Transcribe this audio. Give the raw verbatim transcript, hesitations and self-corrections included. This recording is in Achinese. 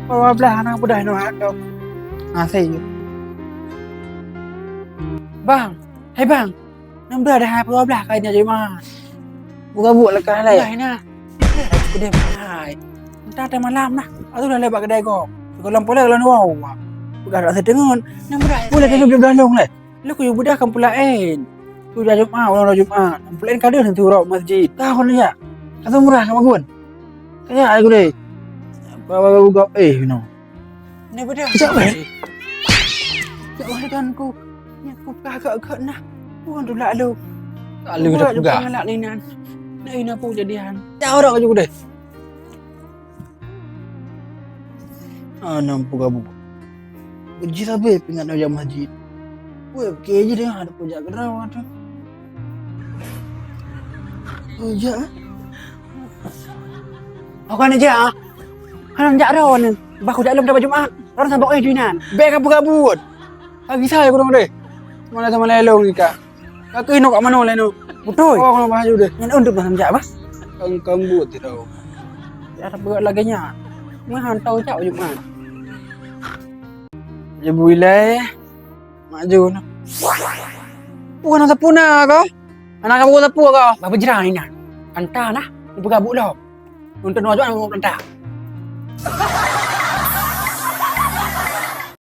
Pukul dua belas aneuk muda nyoe hak dong. Ha, see you. Bang, hai bang. Nang beudah dah pukul dua belas kali nyoe Jumat. Buka buet leukah lé. Dah na. Kedai hai. Entah tengah malam nah. Aku dah lewat kedai kau. Kalau pola kalau nuwa. Bukan rasa dengon. Nang beudah. Boleh kena beudah long lé. Lu kuyue beudah kampung laén. Tu dah Jumat, ulang Jumat. Kampung laén ka deuh tu rot masjid. Tahu ni ya. Kata murah sama gun. Kaya ai gule. Bawa gap eh no. Ni beudah. Cak weh. Cak weh tuanku. Ni aku peugah agak-agak nah. Bukan tulak lu. Tak lu dah peugah. Nak linan. Nak ina pu jadian. Cak orang aju deh. Anang peugah buku. Gaji sabe pingat na jam haji. Weh, ke ji deh ada pojak keudroe tu. Pojak. Aku nak jak ah. Hana jak roh ni. Bah aku jak lom dapat Jumat. Orang sabok eh duinan. Bek kabut-kabut. Lagi saya kurang deh. Mana sama lelong ni kak. Kaki nok kat mana lain tu? Betul. Oh, kalau bahaya deh. Nyan untuk masam jak bah. Kang kang buat tu tau. Ya tak berat lagi nya. Mah hantau jak Jumat. Ibu ilai. Maju nah. Bukan sapu na kau. Anak kamu sapu kau. Bapa jerang ni nah. Anta nah. Ibu gabuk lah. Untuk nuan jual ngomong pelan.